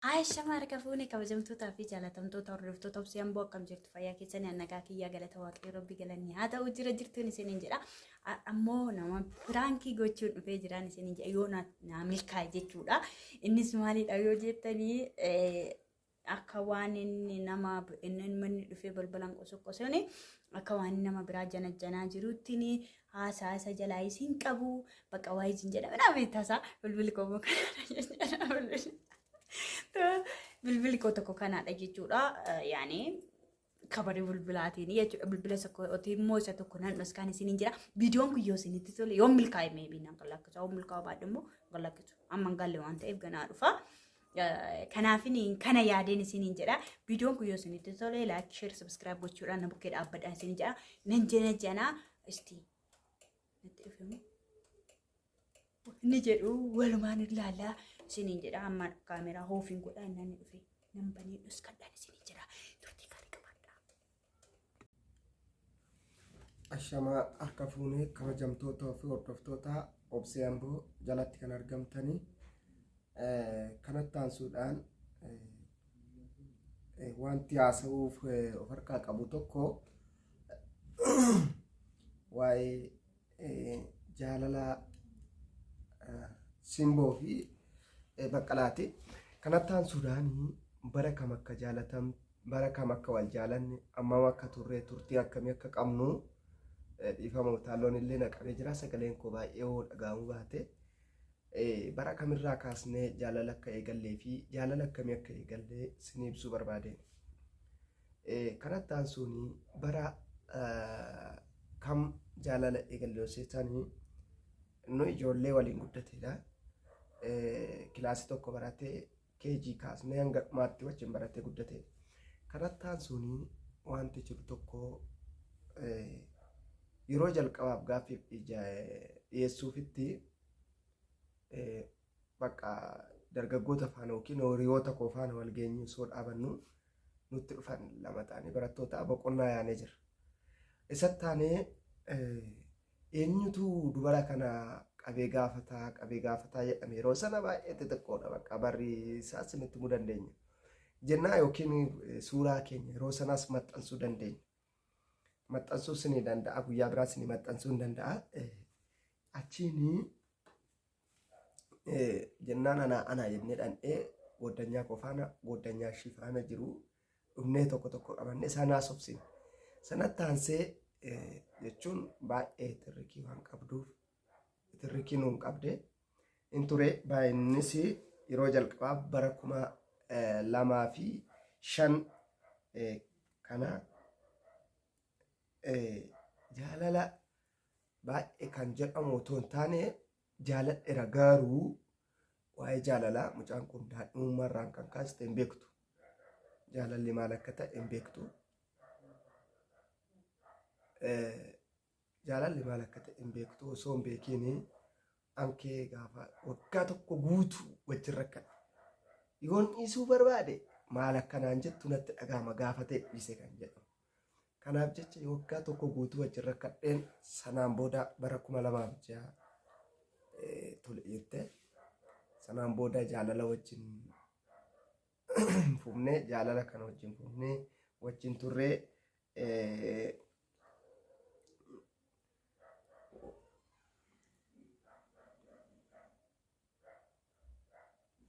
Ashama harka fuune kabajamtootaa fi jaalatamtoota hordoftoota Obsee Amboo, akkam jirtu? Fayyaa keessanii? Nagaa kiyyaa, galata Waaqayyo Rabbi galanni haa ta'u, jira jirtuun isiniin jedha. Ammoo nama piraankii gochuun dhufee jiraan isiniin jedha, yoo naa milkaa'e jechuudha. Innis maalidha yoo jettanii, akka waan inni nama inni manni dhufee balbalaan qosoqqosanii akka waan nama biraa janajjanaa jirutti haasaa isa jalaa isin qabu, bakka waa isin jedhame naa beektasaa. Bilbilli koo kana, bilbilli koo tokko kanaadha jechuudha. Yaani kabarii bilbilaatiin jechuudha. Bilbila tokko immoo isa tokko nan dhoskaan isiniin jira. Viidiyoon kun yoo isinitti tole, yoo milkaa'e, meebii nan galakkisu. Yoo milkaa'u baadhu immoo galakkisu. Amma hin galle waan ta'eef ganaa dhufa. Kanaafin kana yaadeen isiniin jedha. Viidiyoon kun yoo isinitti tole, like, share, subscribe gochuudhaan na bukkee dhaabbadhaa isiniin jedha. Nan jana janaa isti natti dhufe moo? Inni jedhu walumaan ilaallaa isiniin jedha. Amma kaameraa hoofiin godhaa, inni dhufe nan banee dhuskadhaan isiniin jedha. Turtii gaarii qabaadhaa. Ashamaa harka fuunee kabajamtoota fi hordoftoota Obsee Amboo jalatti kan argamtanii, kanatti aansuudhaan wanti haasa'uuf of harkaa qabu tokko waa'ee jaalala Simboo fi Baqqalaati. Kanatti aansuudhaan bara kam akka jaalatam, bara kam akka wal jaalanne, ammam akka turre, turtii akkamii akka qabnu, dhiifama utaalloon illee naqamee jira, sagaleen koo baay'ee hoo dhaga'amuu baate. Bara kamirraa kaasnee jaalala akka eegallee fi jaalala akkamii akka eegallee sin ibsuu barbaadeen. Kanatti aansuun bara kam jaalala eegalle yoo seetanii, nu ijoollee waliin guddateedha. Kilaasii tokko baratee, keejii kaasnee hanga dhumaatti wajjin baratee guddateedha. Kanatti aansuun wanti jiru tokko, yeroo jalqabaaf gaaffiif dhiyeessuufitti bakka dargaggoota faana yookiin hiriyoota koo faana wal geenyu osoo dhaabannu nutti dhufan, lama ta'anii barattoota boqonnaa yaanee jira. Isatti aanee eenyutu dubara kana qabee gaafataa, qabee gaafataa jedhame. Yeroo sana baay'ee xixiqqoodha, bakka barri isaa isinitti himuu dandeenya. Jennaa yookiin suuraa keenya yeroo sanaas maxxansuu dandeenya. Maxxansuu isinii danda'a, guyyaa biraa isinii maxxansuu hin danda'a. Achiin jennaan anaa anaa jennee dhandhee goddanyaa koo faana, goddanyaa ishii faana jiru dhufnee tokko tokko qabannee isaan haasofsiin. Sanatti aansee jechuun baay'ee tirrikii waan qabduuf tirrikii nuun qabde in ture. Baay'innis yeroo jalqabaa bara 2005 kana jaalala baay'ee kan jedhamu otoo hin taane jaaladheera, garuu waa'ee jaalalaa mucaan kun daa'imummaa irraan kan kaaste hin beektu. Jaalalli maal akka ta'e hin beektu. Jaalalli maal akka ta'e hin beektu. Osoo hin beekiin ankee gaafa waggaa tokko guutuu wajjin rakkadhe. Yoon dhiisuu barbaade maal akkanaan jettu natti dhaga'ama gaafa ta'e dhiise kan jedhamu. Kanaaf jecha waggaa tokko guutuu wajjin rakkadheen sanaan booda bara 2006 tole jette. Sanaan booda jaalala wajjin fufnee, jaalala kana wajjin fufnee wajjin turree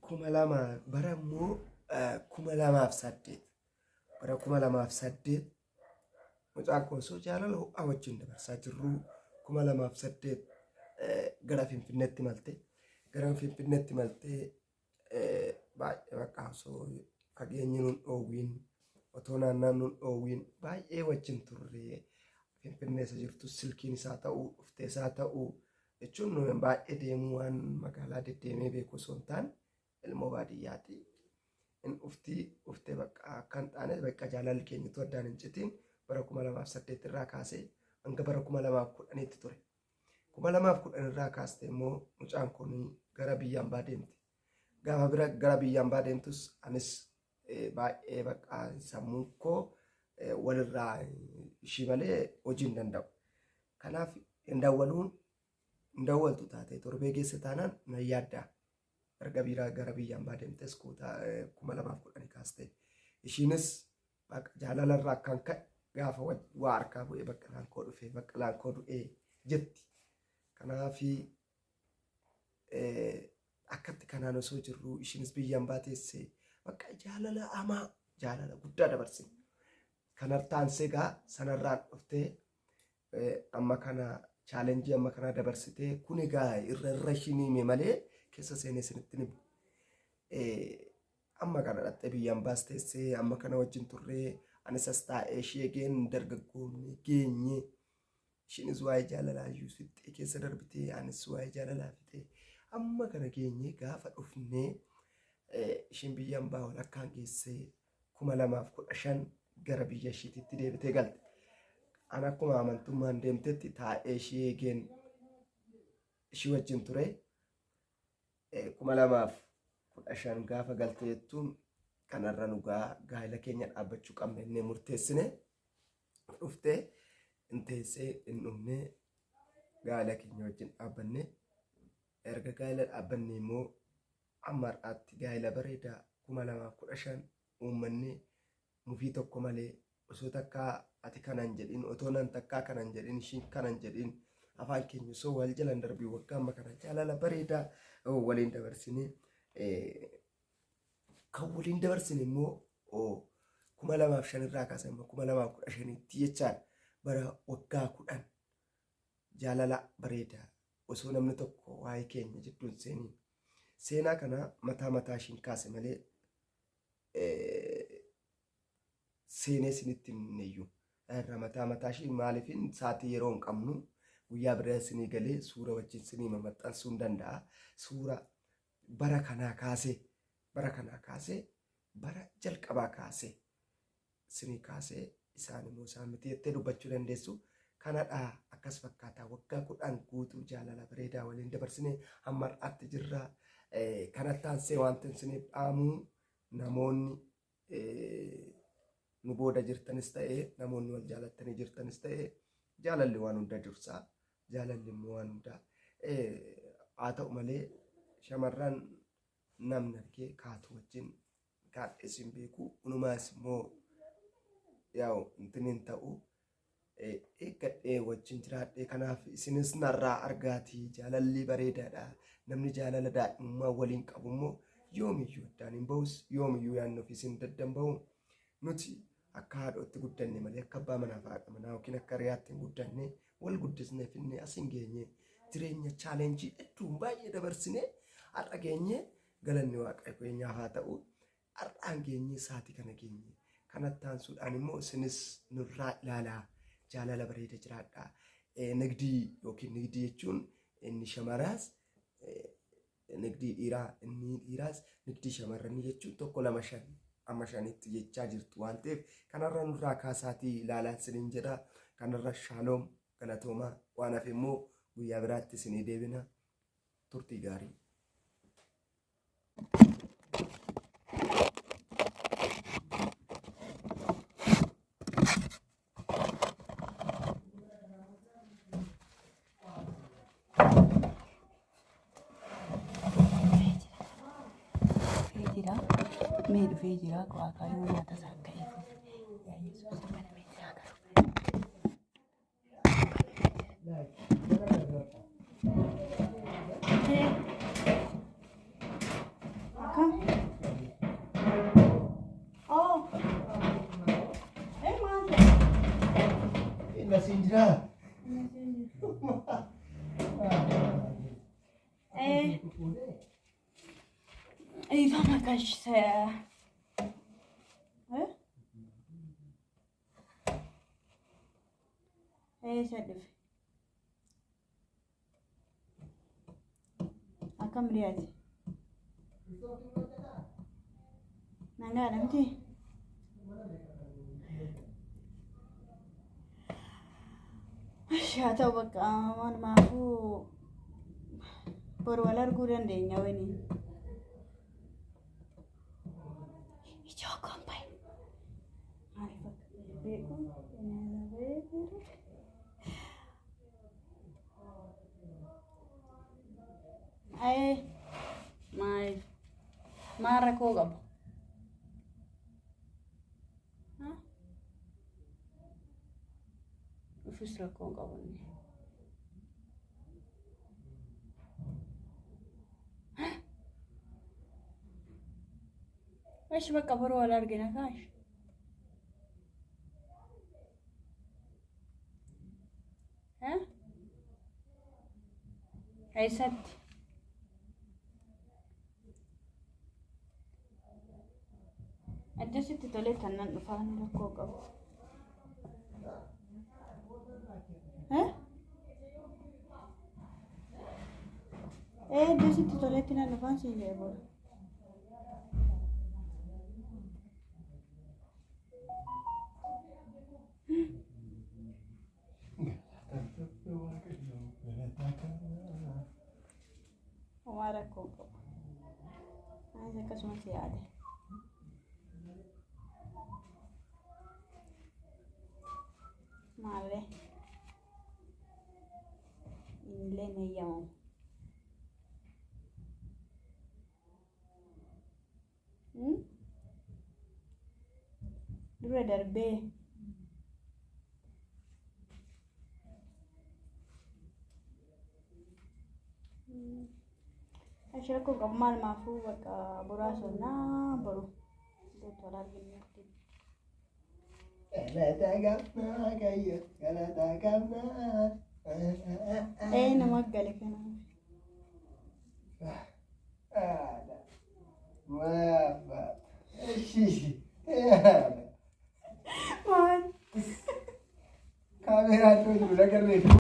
2000 bara immoo 2008, bara 2008 mucaan kun osoo jaalala ho'aa wajjin dabarsaa jirru 2008 gara Finfinneetti malte. Gara Finfinneetti maltee baay'ee bakka osoo fageenyi nun dhoowwiin, otoo naannaan nun dhoowwiin baay'ee wajjin turre. Finfinnee isa jirtu silkiin isaa ta'uu, dhuftee isaa ta'uu jechuun baay'ee deemuu waan magaalaa deddeemee beeku osoo hin taane ilmoo baadiyyaati. In dhuftii, dhuftee bakka akka hin taane, bakka jaalalli keenyatu addaan hin citiin bara 2008 irraa kaasee hanga bara 2010tti ture. 2010 irraa kaastee immoo mucaan kun gara biyya ambaa deemte. Gaafa bira gara biyya ambaa deemtus anis baay'ee bakka sammuun koo walirraa ishii malee hojii hin danda'u. Kanaaf hin dawwaluun, hin dawwaltu taate torbee keessa taanaan nan yaaddaa. Erga biiraa gara biyya ambaa deemtes kuutaa 2010 kaastee. Ishiinis jaalala irraa akkan ka'e gaafa waa harkaa bu'ee baqqalaan koo dhufee baqqalaan koo du'ee jetti. Kanaafi akkatti kanaan osoo jirru ishiinis biyya ambaa teessee bakka jaalala hamaa jaalala guddaa dabarsine. Kanartaan segaa sanarraan dhuftee amma kana chaalenjii amma kana dabarsitee kun egaa irra irra ishiin hime malee keessa seenee isinitti himu. Amma kana dhattee biyya ambaas teessee amma kana wajjin turree anis as taa'ee ishee eegeen dargaggoomne geenye. Ishiinis waa'ee jaalalaa iyyuu fixxee keessa darbitee anis waa'ee jaalalaa fixee amma kana geenye gaafa dhufnee ishiin biyya ambaa walakkaan geessee 2015 gara biyya ishiititti deebitee galte. An akkuma amantummaan deemtetti taa'ee ishii eegeen ishii wajjin ture. 2015 gaafa galte jettuun kanarra nu gaa'ela keenya dhaabbachuu qabna innee murteessine dhuftee hin teessee hin dhumnee gaa'ela keenya wajjin dhaabbanne. Erga gaa'ela dhaabbanne immoo amma har'aatti gaa'ela bareedaa 2015 uummanni mufii tokko malee osoo takkaa ati kanan jedhin otoo nan takkaa kanan jedhin ishiin kanan jedhin afaan keenya osoo wal jalan darbii waggaa amma kana jaalala bareedaa waliin dabarsine. Kan waliin dabarsine immoo 2005 irraa kaasee immoo 2015tti jechaan bara waggaa 10 jaalala bareedaa osoo namni tokko waa'ee keenya jidduun seeniin. Seenaa kana mataa mataa ishiin kaase malee seenee isinitti himneyyuu. Irra mataa mataa ishii maaliifin sa'aatii yeroo hin qabnu guyyaa biraa isinii galee suura wajjin isinii maxxansuu hin danda'a. Suura bara kanaa kaasee bara kanaa kaasee bara jalqabaa kaasee isinii kaasee isaan immoo isaan miti jettee dubbachuu dandeessu. Kanadha akkas fakkaata waggaa 10 guutuu jaalala bareedaa waliin dabarsine hamma har'aatti jirra. Kanatti aansee wanti isiniif dhaamu namoonni nu booda jirtanis ta'e namoonni wal jaalattanii jirtanis ta'e jaalalli waan hunda dursaa jaalalli immoo waan hundaa haa ta'u malee shamarran namni argee kaatu wajjin kaadhees hin beeku unumaas immoo yaa'u intin hin ta'u eeggadhee wajjin jiraadhee. Kanaaf isinis narraa argaatii jaalalli bareedaadha. Namni jaalala daa'imummaa waliin qabu immoo yoomiyyuu addaan hin bahus, yoomiyyuu yaadni ofiis hin daddan bahu. Nuti akka haadhootti guddanne malee akka abbaa manaaf haadha manaa yookiin akka hiriyaatti hin guddanne. Wal guddisnee finne as hin geenye. Jireenya chaalenjii hedduun baay'ee dabarsine har'a geenye, galanni waaqa keenyaaf haa ta'u. Har'aan geenye, sa'aatii kana geenye. Kanatti aansuudhaan immoo isinis nurraa ilaalaa jaalala bareeda jiraadhaa. Nigdii yookiin nigdii jechuun inni shamaraas nigdii dhiiraa inni dhiiraas nigdii shamarranii jechuun 1 2 5 amma shanitti jechaa jirtu waan ta'eef kanarra nurraa kaasaatii ilaalaa isiniin jedha. Kanarra shaaloom, galatoomaa. Waan hafe immoo guyyaa biraatti isinii deebina. Turtii gaarii. Dhufee jira. Mee dhufee jira. Waaqayyoon nyaata isaa akka eeguuf. Yaa Yesuus banamee jira garuu. Akkam? Oh. Eh, maal ta'e? Inni asiin jiraa? Eh, ifama kashse. Eh? Eessa dhufe? Akkam riyaati? Nagaadha miti? Haa ta'u bakka walumaafuu boru wal arguu dandeenya waliin. Ijoo kombay. Maaliif akka ta'e beeku? Ayee maaliif? Maal rakkoo qaba? Dhufus rakkoo hin qabu inni. Eshi bakka boruu wal argina kaash. Eessatti? Addasitti tolee tan nan dhufaa rakkoo qabu. Ee addasitti toleetti nan dhufaan siin jedhe boru. Homaa rakkoo hin qabu. Anis akkasumas yaade. Maallee innillee hin eeyyamamu. Dura darbee Achi rakkoo qabu maalumaafuu bakka boraa sonnaa boru iddootti wal arginnutti. Galata qabnaa Waaqayyo galata qabnaa. Ee nama gale kanaaf. Maal? Kaameeraa iddoo jiru nagarree.